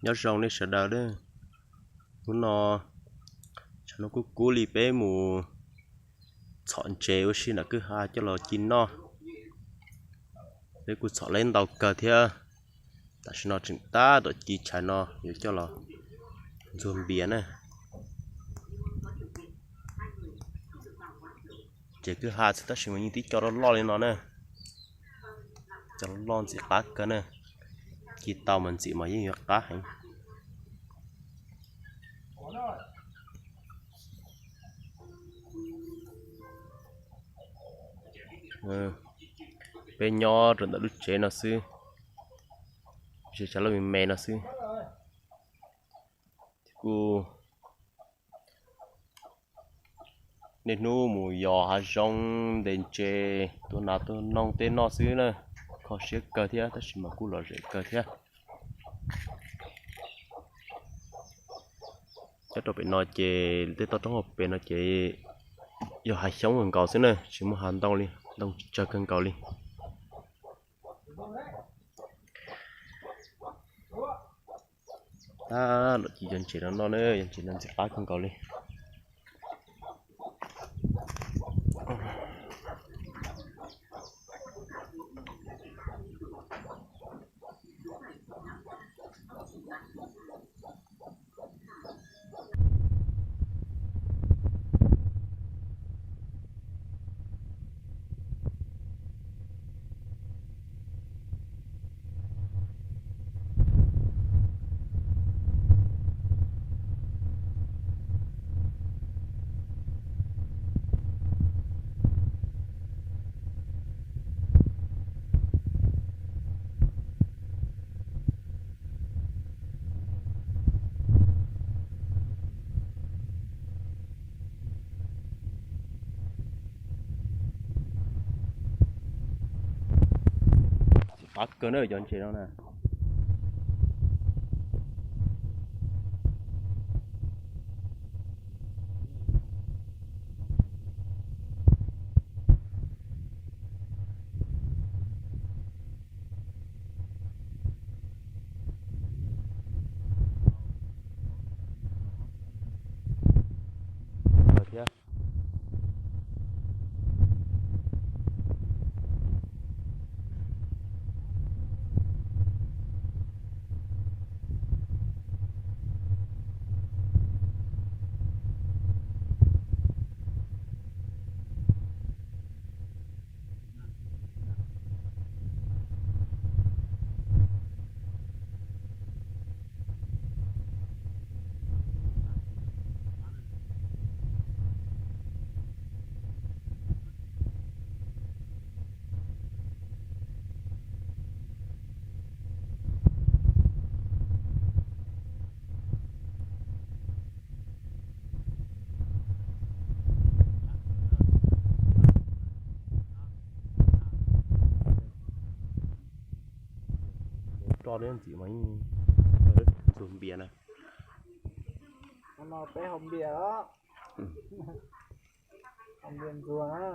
Nyob zoo nej sawv daws. Hnub no tshav ntuj kub kub li, peb mus txhom ntses ua si nram kwj ha coj los ci noj. Peb kuj txhom leb ntau kawg thiab. Tam sim no tseem tab tom ci tshais no yuav coj los ntxuag npias na. Ces kwj ha xwb tab sis mas yeej tib co loj loj li no na. Co loj loj ntxim qab kawg na. Ci tau mas ntxim mas yeej yuav qab heev. Peb nyob rau ntawm lub tsev no xwb, tsev tshav loj me me no xwb. Kuj niaj hnub mus yos hav zoov ntes ntses tua nas tua noog tej noj xwb na. Kho siab kawg thiab tab sis mas kuj lom zem kawg thiab. Nyob rau pem no ces tej toj roob hauv pes no ces yog hav xyoob kawg nkaus xwb na, tsis muaj hav ntoo li, ntoo tsawg kawg nkaus li. Tab tom ci cov ntses no noj na, cov ntses no ntxim qab kawg nkaus li. Qab kawg na cov ntses no na. Thiab. Roj deb ntxim mas yeej ntxuag npias na. No peb haus npias os. Haus npias ntxuag na.